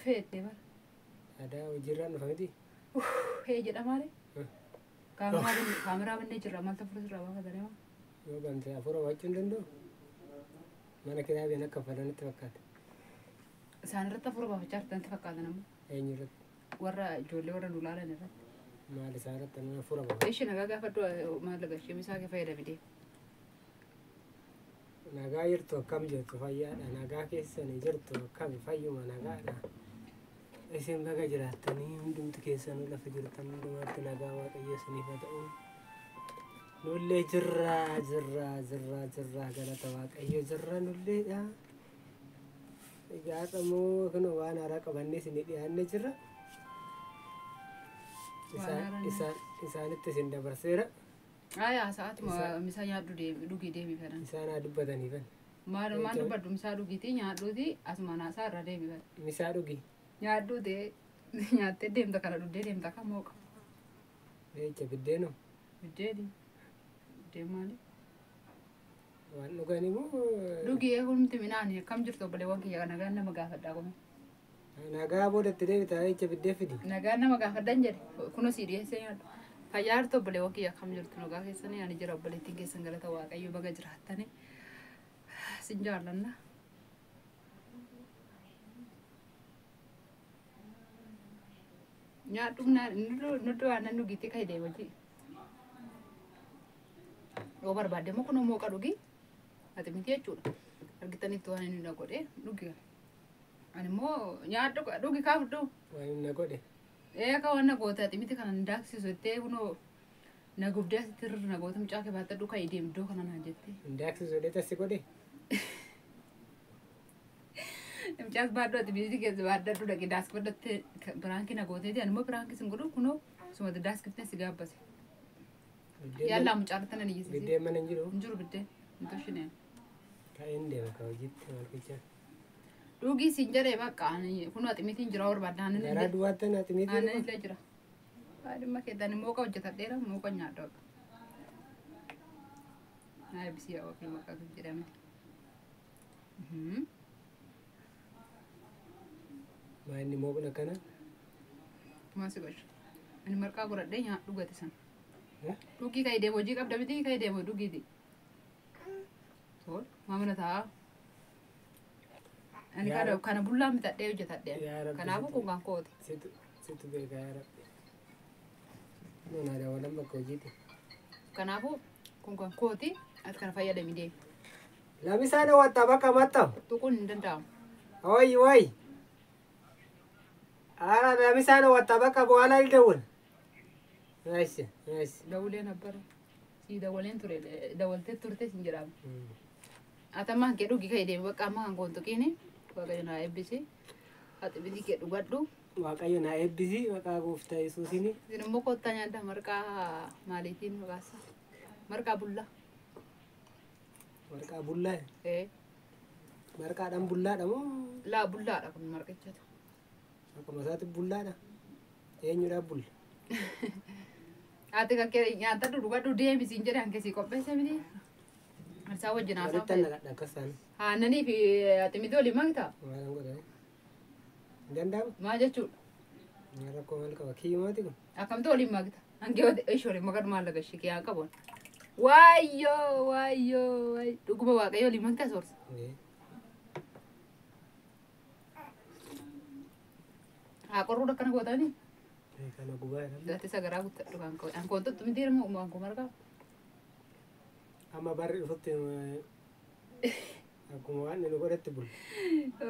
Dhufee bara. Aadaa hojiirraan dhufa miti. Hee jedha maali? Kaameraa bannee jirra maaltu hafuura sirraa baafatanii moo? Yoo bante hafuura baachuu hin danda'u. Mana kitaabeen akka falanitti fakkaata. Isaan irratti hafuura baafachaa jirtanitti fakkaata namni. Eenyu irratti? Warra ijoollee warra nu laalan irratti. Maal isaan irratti nama hafuura baafata? Ishee nagaa gaafadhu maallaqa ishee misaa kee fayyadami deema. Nagaa jirtu akkam jirtu fayyaadha. Nagaa keessanii jirtu akkam fayyuma nagaadha. Isin baga jiraattanii hundumti keessanuu lafa jirtan hundumaatti nagaa Waaqayyo isiniif haa ta'u. Nullee jirra jirra jirra jirra galata Waaqayyo jirra nulleedha. Egaa har'a immoo kunoo waan haaraa qabannee isinii dhiyaannee jirra. Isaanitti isin dabarseera. Aayaa sa'aatuma misaa nyaadhu deemi dhugii deemi fedhan. Isaan haa dubbataniifan. Maal maal dubbadhu misaa dhugiitii nyaadhuuti asuma naasaa irra deemi fedhan. Misaa dhugi. Nyaadhuuti nyaattee deemta kana dhuddee deemta akka mooqa. Jecha biddeenoo. Biddeeni. Biddeen maali? Waan dhuganii moo? Dhugii eegumti midhaan akkam jirtu obboleewwan kiyya nagaan nama gaafadhaa qome. Nagaa boodatti deebita jecha biddee fidi. Nagaan nama gaafadhaan jedhe kunoo sii dhiyeessee nyaadhu. Fayyaa jirtu obboleewwan kiyya akkam jirtu nagaa keessanii ani jira obboleettiin keessan galata Waaqayyo baga jiraattanii sin jaallanna. Nyaadhu nudhu aannan dhugiitti kan deemu hojii. Yoo barbaadde immoo kunoo mooqa dhugi ati miti jechuudha. Argitanitti waan inni na godhe dhugi. Ani immoo nyaadhu dhugi kaafadhu. Waan inni na godhe. Ee akka waan na goote ati miti kana hin daaksisu jettee kunoo na gubdee asitti irra na goote mucaa kee baatadhu kan deemu iddoo kana naan jette. Hin daaksisu jedhee tasi godhe. Mucaas baadhu ati miti keessa baadhadhu dhaqee daaskifadhatte biraankii na gooteeti ani immoo biraankii sin godhu kunoo sumatti daaskiftee si gaabbase. Yallaa mucaa irratti nan iyyisiisi. Biddeen mana hin jiru. Hin jiru biddeen hin toshineen. Ka'een deema ka hojiitti maal gochaa. Dhugii siin jedhee bakka kunoo ati mitiin jira barbaadda aannan Garaa illee. duwwaatti ati mitii Aannan illee jira. Dhimma keessan mooqa hojjetadheera mooqa nyaadha bakka. Naa eebbisii yaa Waaqayyo maqaa kee jedhame. Maa inni mooqna kana? Maal si godha? Ani marqaa godhadhee nyaadhu dhugate sana. Dhugii ka'ee deemu hojii qabda miti ka'ee deemu dhugiiti. Tol maa mana taa'aa? Ani kana bullaan bitadhee hojjetadhee. Kanaafuu kun kan kooti. Situ beeka yaa Rabbi. Nuun aadaa walan bakka hojiiti. Kanaafuu kun kan kooti ati kana fayyadami deemi. Lamisaa dhawwatta bakka maxxamu. Tuquun hin danda'amu. Oyi oyi. Ara lamisaa dhawwatta bakka በኋላ ልደውል። እሺ እሺ። Dawulee nabbara. Sii dawwaleen ture dawwaltee turte sin jedhama. Ati amma kan kee dhugi ka'ee deemi bakka amma kan koon tuqiini Waaqayyo naa eebbisi. Ati bitii kee dhugadhu. Waaqayyo naa eebbisi maqaa gooftaa Yesuusiin. Isin immoo kottaa nyaadha marqaa maaliitiin maqaasa? Marqaa bullaa. Marqaa bullaa. Ee. Marqaadhaan bullaadha moo? Laa bullaadha kun marqichatu. Akkuma isaatti bullaadha. Eenyudhaan bulla? Ati kan kee nyaatadhu dhugadhu deemi siin jedhe kan kee sii qopheesse miti. Isaa wajjin haasaa Walitti naqadha akkas taane. Aannanii fi ati miti waliin maktaa? Maalan godhani? Hin danda'amu? Maal jechuudha? Rakkoo maal qaba? Kiyyumaati kun? Akkamtu waliin makta? Hangee ishee waliin makadhu maal laga ishee kiyyaan qabuun. Waayyoo waayyoo dhuguma Waaqayyo waliin maktaa soorsa. Haa qorruudha akkana gootanii? Kana gubaa jedhama. Ati sagaraa guuttadhu kan koo. An koon tuttu miti hirma waan koo marqaa. Amma barri dhufutti akkuma waan nu godhetti bulla.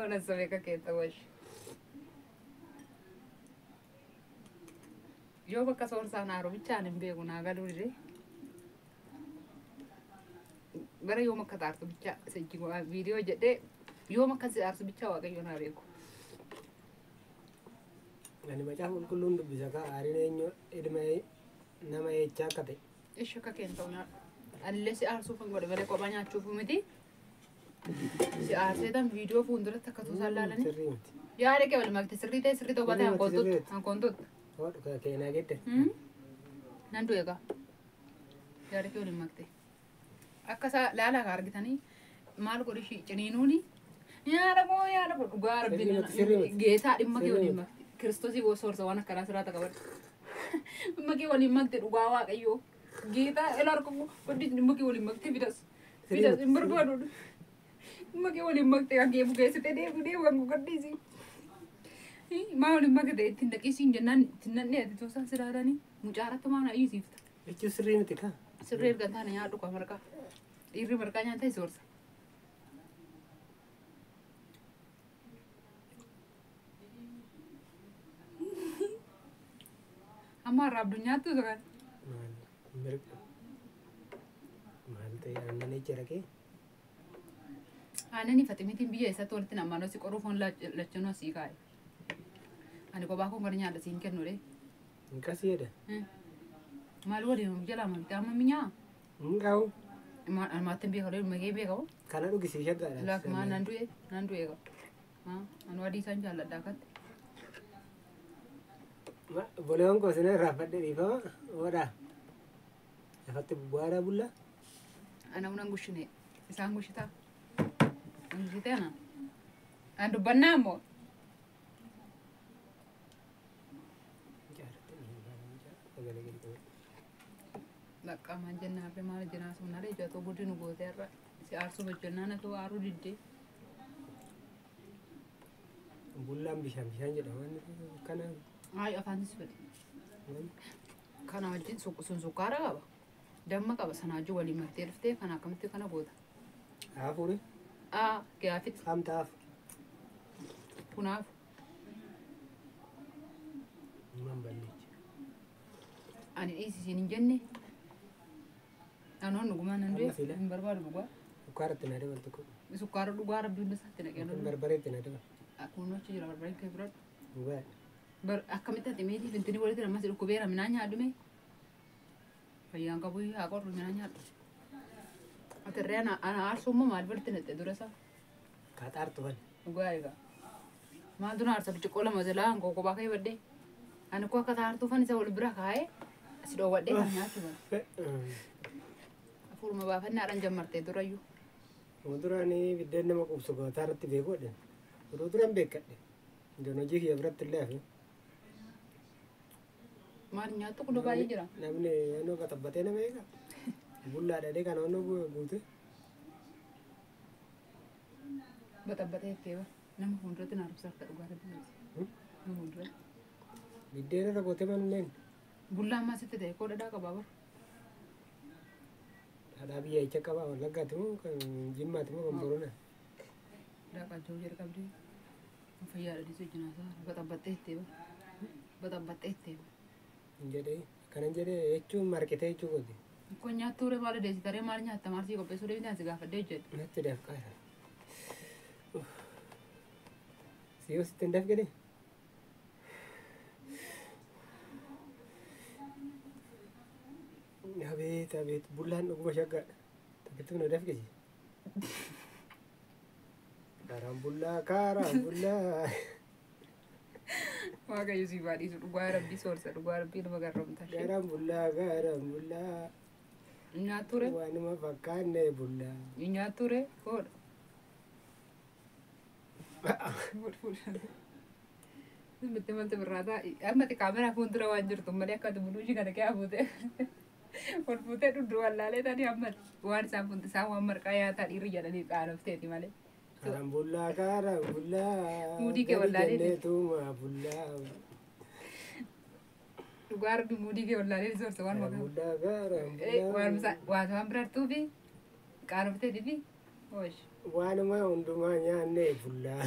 Ona sabeeka keessa washi. Yoo bakka soorsaan haaromichaan hin beeku naa galuu dide. Bara yoom akka taartu bichaa sajji viidiyoo jedhee yoom akka si aarsu bichaa Waaqayyo naa beeku. Ani macaafa qulqulluun dubbisa kaa aariin eenyu ilma nama eechaa akka ta'e. Ishee akka keen ta'u nyaadhu. Anillee si aarsuuf hin godhe malee kophaa nyaachuuf miti. Si aarsee tan viidiyoo fuulduratti akka tuusaan laalanii. Sirrii miti. Yaada kee wal makte sirrii ta'e sirrii ta'uu baate hankoon tuttu hankoon tuttu. Hodhu keenaa gedde. Nan du'e gaa. Yaada kee waliin makte. Akka isaa laalaa ka argitanii maal godhi ishii ciniinuuni Nyaata koo nyaata koo dhugaa rabbiin geetaa dhimma kee waliin makte. Kiristoosii soorsa waan akkanaa sirraa qabadhu. Dhimma kee waliin makte dhugaa waaqayyoo. Geetaa ela harka koo godhi dhimma kee waliin makte fidas. Fidas hin barbaadu. Dhimma kee waliin makte kan kee bukeessite deemu deemu kan godhiisi. Maa waliin makte ittiin dhaqisiin jennaan ittiin nannee ati toosaan silaadanii mucaaratti maan ayyisiifta. Jechuun sirrii miti kaa. Sirrii erga taane nyaadhu qaba marqaa. Dhiirri marqaa nyaata soorsa. Amma har'a addunyaattu isa kana. Maal mirga maal ta'e aannan ejja dhaqee Aannan Faximiitiin biyya eessatti walitti naannoo si qoruu foon lachanuu asii kaa'e. Ani kophaa koo gara nyaadha siin kennu dee. Hin qasii jedha. Maal waliin jalaa malte amma minyaa? Hin qabu. Almaatti beekamu dhimma kee beekamu. Kana dhugisii shaggaadha. Laak maa nan du'e nan du'e qaba. Anu adii isaan jaalladha akkatti. Boleewwan koo isin irraa fadhe dhiifama. Oodhaa. Lafatti bubbu'aadhaa bulla. Ana unan gushine isaan gushitaa. An gushitee ana. An dubbannaa ammoo. Bakka maal jennaan harree maal jennaan sun harree ijatoo guddinu gootee har'a si aarsuu hojjennaan atoo aaruu diddee. Bullaan bishaan bishaan jedhama. Kana Ay afaanis fedhe. Kana wajjin sun sukkaara qaba. Damma qaba sana wajjin waliin maktee dhuftee kana akkamitti kana goota. Hafuuri. Aa gaafit Hamtaaf. kunaaf Himan balleecha. Ani dhiisisiin hin jenne. Anoon dhugumaan nan du'e Amma fila. hin barbaadu dhugaa. Sukkaara itti naa dabaltu kun. Sukkaara dhugaa rabbi hunda isaatti naqee Yookiin barbaree itti naa dabal. Akkuma achi jira barbareen kee fudhadhu. Dhugaadha. Bar akkamitti ati meetii fintini walitti namas dhukkubeera minaan nyaadhume. Fayyaan qabu haa qorru minaan nyaadhu. Ati irree ana aarsuu immoo maal walitti naqxe dura isaa? Kaaxaartu bane. Dhugaa egaa. Maaltu na aarsa birciqoo lama jalaa hankoo kophaa kee badhee. Ani koo akka taartuu fan isa wal bira kaa'ee asi dhoowwadhee kan nyaachuu bana. Hafuuruma baafannaadhaan jammartee durayyuu. Duraan biddeen nama quubsu gootaa irratti beekuudha. Oduu duraan beekadhe. Iddoo hojii kiyya biratti illee hafe. Maal nyaattu kun baay'ee jira. Namni naannoo qaxabbatee nama eega. Bullaa dhadhee kan naannoo guute. Baxabbatee itti nama fuulduratti na arrabsa akka dhugaa rabbi jedhu. Nama fuulduratti. Biddeen irra gootee manneen. Bullaa ammaa sitti ta'e koo dhadhaa qabaa bara. Dhadhaa biyya icha qabaa Wallaggaati moo kan Jimmaati moo kan Boronaa. Dhadhaa qaajja'uu jala qabdee. Fayyaa dhadhiisu ijjinaasaa baxabbattee itti baxabbattee itti. Hin jedhee kanan jedhee jechuun marqitee jechuu kooti. Kun nyaattuu ree maal deessitaree maal nyaatta maal sii qopheessuu deemtee si gaafadhee hojjedhe. Natti dafqaara. Siyyoo sitti hin dafqine? Abeet abeet bullaan dhuguma shaggaadha. Takkitti na dafqisi. Karaan bullaa karaan bullaa. Waaqayyo sii baadhiisu dhugaa rabbii soorsa dhugaa rabbii nama garroomta. Karaan bullaa karaan bullaa. Nyaattuu ree Waanuma fakkaanne bullaa. Nyaattuu ree koodha. Sitti malti birraataa ammati kaameraa fuuldura waan jirtu malee akka ati buluushii kana kee hafuute ol fuutee dhudhu wallaalee taanii ammati waan isaan fuunti isaan waan marqaa nyaataa dhiirri jedhanii qaanofteeti malee. Karaan bullaa karaan bullaa. Muudii kee wallaalee. Jenneetuma bullaa. Dhugaa rabbi muudii kee wallaalee soorsa waan Karaan maqaa. bullaa karaan bullaa. Waan waan biraattuu fi qaanofteeti fi hoosh. Waanuma hundumaa nyaanne bullaa.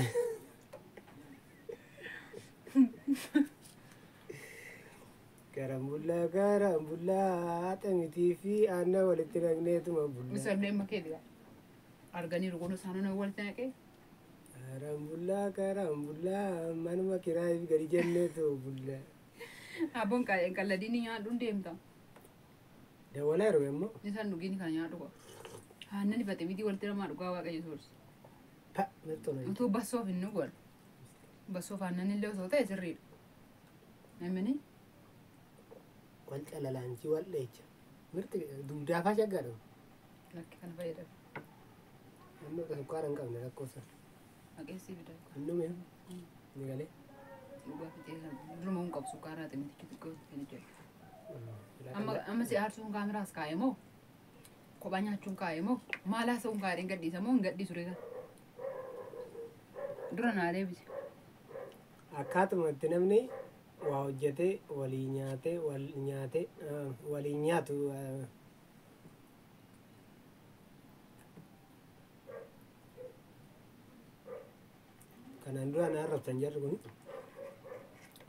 Karaan bullaa karaan bullaa haadha mitii fi aannan walitti naqneetuma bullaa. Misallee makee dhiyaa. Arganiiru kun isaan walitti naqee. Karaan bullaa karaan bullaa manuma kiraayiif gadi jenneetu bullaa. Abboon qalladii ni nyaadhu deemta. Dawalaa yeroo immoo. Isaan dhugiin kana nyaadhu qaba. Aannan ifate miti walitti namaa dhugaa waaqayyo soorsu. Pa mirtoona. Utuu bassoof hin dhugan. Bassoof aannan illee osoo ta'e sirriidha. Namni Wal calalaanchi wal dheecha. Mirti dugdaafaa shaggaadha. Lakki kana fayyadamu. Amma sukkaara hin qabne lakkoofsa. Maqeessii fida. Annume ni galee. Dhugaa fixee duruma hin qabu sukkaaraati miti xixiqqoo jedhu. Amma si aarsuun kaameraas kaa'e moo? Kophaa nyaachuun kaa'e moo? Maal haasa'uun kaa'e hin gadhiisa moo hin gadhiisu reega? Dura naa deebisi. Akkaatuma itti namni waa hojjetee walii nyaatee wal nyaatee waliin nyaatu kanaan dura na arrabsan jarri kun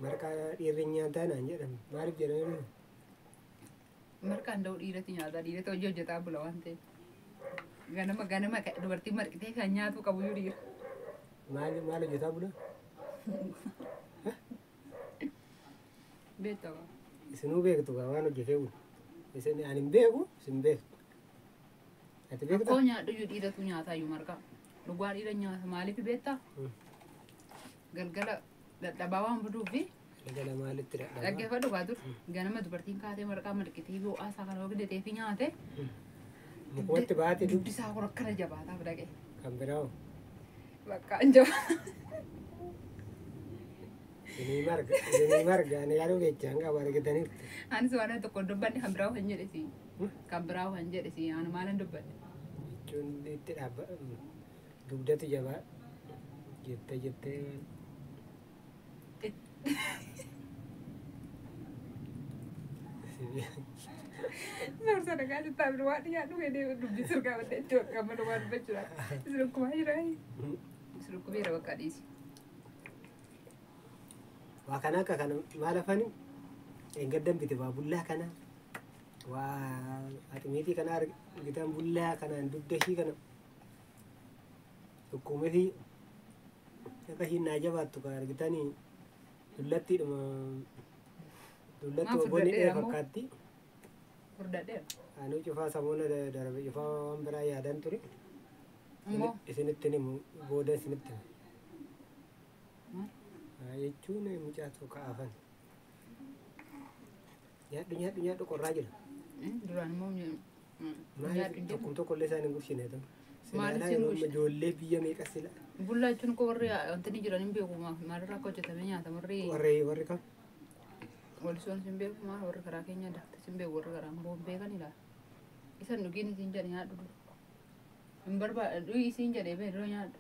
marqaa dhiirri nyaataa naan jedhan maaliif jedhanii? Marqaan da'u dhiirati nyaataa dhiirati hojii hojjetaa bula waan ta'eef. Ganama ganama dubartiin marqitee kan nyaatu qabu iyyuu dhiira. Maal maal hojjetaa bula? Beektaa? Isinuu beektu gaa waan hojjetee bulu. Isin ani hin beeku isin beektu. Ati beektaa? Akkoo nyaadhu iyyuu dhiiratu nyaataa iyyuu marqaa. Dhugaa dhiira nyaata maaliif beektaa? Galgala dadhabaa waan buduufi. Galgala maalitti dadhabaa? Dhaggeeffadhu gaa dur. Ganama dubartiin kaatee marqaa marqitee ho'aa isaa kana hojjetee fi nyaate. Mukumatti baatee dugdi isaa kun akkana jabaataaf dhaqe. Kan biraa hoo? Bakka hin jabaa. Isinii marga isinii marga ani yaaduu keechaan qaba argitaniirtu. Anis waan tokko dubbanne kan biraa kan jedhe si. Kan biraa kan jedhe si ani maalan dubbadhe. Jechuun itti dhaabba dugdatu jabaa jettee jettee waan. Sorsa nagaa sitti abdii waan nyaadhu fedhee dubbii sirkaa badda itti qabbanu waan dubbachuudha. Isin dhukkumaa jira. Isin dhukkubeera bakka dhiisi. Waa kana akka kana maal afani eeggaddan bite waa bullaa kana waa atimeetii kana argitan bullaa kanaan dugda ishii kana dhukkuumee fi akka ishiin naa jabaattu kan argitanii dullattiidhuma dullatti Maaf obboonni furdadheera dhee moo? fakkaatti. Furdadheera. Anuu cufaa samoona darbe cufaa waan biraa yaadan ture. Immoo Isinitti himu booda isinitti himu. Maal? Jechuun mucaatu ka'aafan. Nyaadhu nyaadhu nyaadhu qorraa jira. Duraan immoo nyaadhu Maaliif hin jennu. tokkum tokkollee isaan hin gurshine ta'u. Maaliif Silaalaa hin yeroo gurshine? ijoollee biyya meeqa sila. Bullaa jechuun koo warri wanti ni jiran hin beeku maalirraa akka hojjetamee nyaata warri Warri warri kam? Wallisoon sin beeku maal warri karaa keenya daakta sin beeku warri karaa boon beekanidha. Isan dhugiin isiin jedhe nyaadhu dura. Hin barbaadu dhugi isiin jedhee bee dura nyaadhu.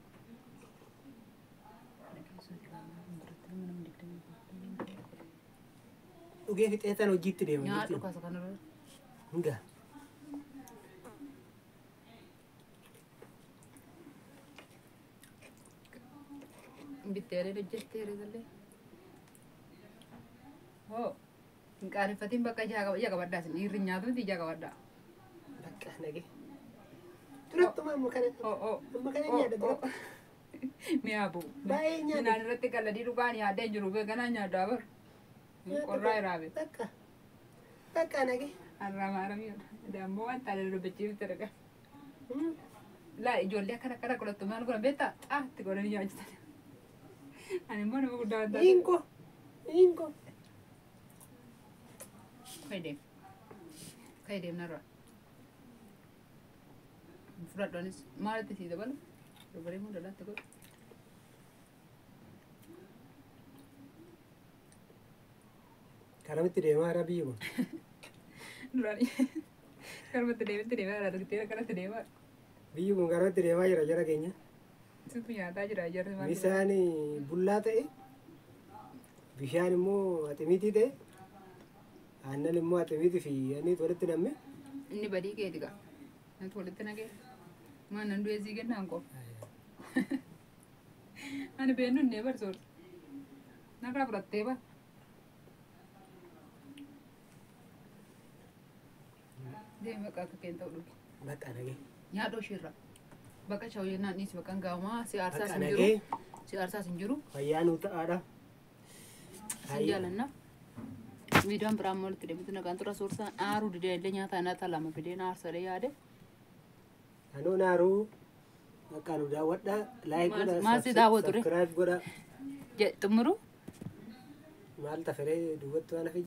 Dhugee fixeetan hojiitti deema Nyaadhu jechuudha. kaasa kana dura. Hingaa. Bitteeree hojjetteeree tallee. Hoo hin qaaneffatiin bakka ija qabaddaa isin dhiirri nyaatu miti ija qabaddaa. Bakka nagee. Durattuma amma kana Hoo hoo. amma kana nyaadha duratti. Mi'a bu'u. Baay'ee nyaadha. Minaan irratti qalladii dhugaan yaadee hin jiru beekanaa nyaaddaa bar. Qorraa iraabe. Bakka. Bakka nagee. Arraamaaramii dammoo waan taane dubbachiifte dhaqa. Laa ijoollee akkana akkana godhattu maal godhan beektaa? Xaatti godhanii nyaachisan. Ani immoo nama guddaa waan taate. Inko. Inko. Kai deem. Kai deem narraa. Fudhadhu anis maalitti sii dabalu? Dubaree moo dalaatti godhu? Karamitti deemaa jira biyyi kun? Duraan karumatti deemitti deemaa jira argitee akkanatti deemaa. Biyyi kun karamitti deemaa jira jara keenya. Situ nyaataa jira jarri maal godhu? Bishaan bullaa ta'e bishaan immoo aximiitii ta'e aannan immoo aximiitii fi ani walitti namme. Inni badii keeti gaa. Natti walitti nagee. Maan nan du'ee sii kennaan koo. Ani beennu innee barsoorte. Narraa fudhattee bara. Deemi bakka akka keen ta'u dhugi. Bakka nagee. Nyaadhu ishiirra. Bakka shawuu jennaan dhiisi bakka hin gahumaa si aarsaas Bakka hin jiru. nagee. Si aarsaas hin jiru. Fayyaa nuu ta'aadha. Sin jaalanna. Viidiyoon biraa immoo walitti deebitu nagaan tura suursaan aaruu didee illee nyaata nyaata lama fidee na aarsadee yaade. Anuu naaruu bakka nu daawwadhaa. Like godhaa. Maal si daawwatu re? Subscribe godhaa. Xumuru. Maal taferee duubatti waan hafe.